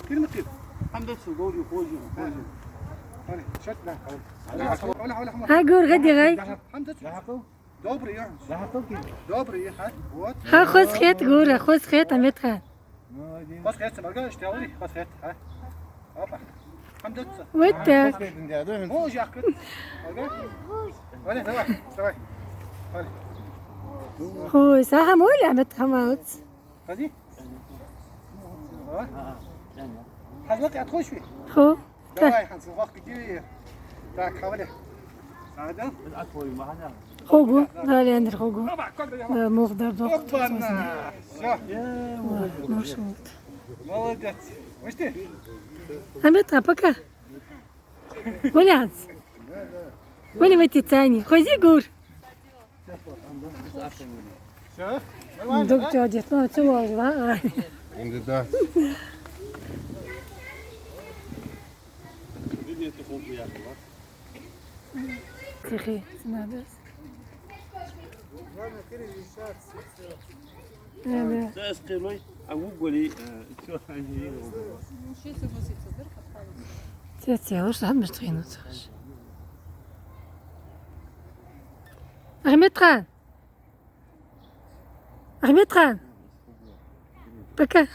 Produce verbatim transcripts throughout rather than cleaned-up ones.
Кирмикъи. Хьамдат су, гори, хожи, хожи. Али, шат да, хавал. Али, али, али, али. Хьа гур гӀадигӀай. Хьамдат су. Добрый, я. Добрый, я, хьа. Вот. Хьа хоза хет гура, хоза хет, Ахьмед-хан. Хоза хет, марга, что ли? Хоза хет, а? Опа. Хьамдат су. Вот так. О, жахкат. Марга. Али, давай, давай. Али. Хой, сахам оля, Ахьмед-хан, молодец. Хази? А? Хьажа, вакъ ят хошви? Хо. Давай, хьанца вакъ киви. Так, хавале. Сагадал? Хогу, дали андир хогу. Опа, кога я? Да, мух дар дохт. Опа-на. Всё. Ва, маршрут. Молодец. Мышти? Ахьмед-хан, пока. Валянц. Вали вати цани. Хози гур. Всё? Нормально, да? Дог тёдит, ну, целого, а? Инде да. Тихий, надо. Да, да. Сейчас я скажу, а вы были, э, всё, они... Сейчас согласится, да, подпалится. Сейчас я лучше сам быстро хинуться. Ахьмед-хан! Ахьмед-хан! Пока!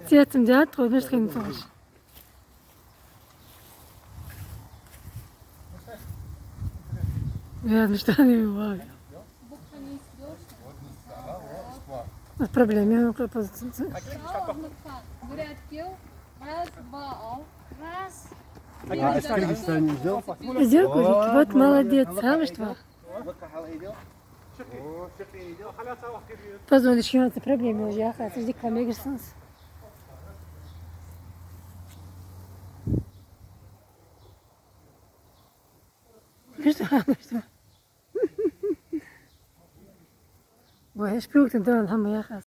Цецам дят, хо беш хин цош. Я, ну что они бывают? Без проблем, я могу позаниматься. Раз, два, а? Раз. А Киргизстан не взял? Взял, кузик, вот молодец, а, вы что? Позвонишь, я это проблема уже, я хочу, жди, камегерсонс. Что? Бо, эш пилтан дан хьама яхас.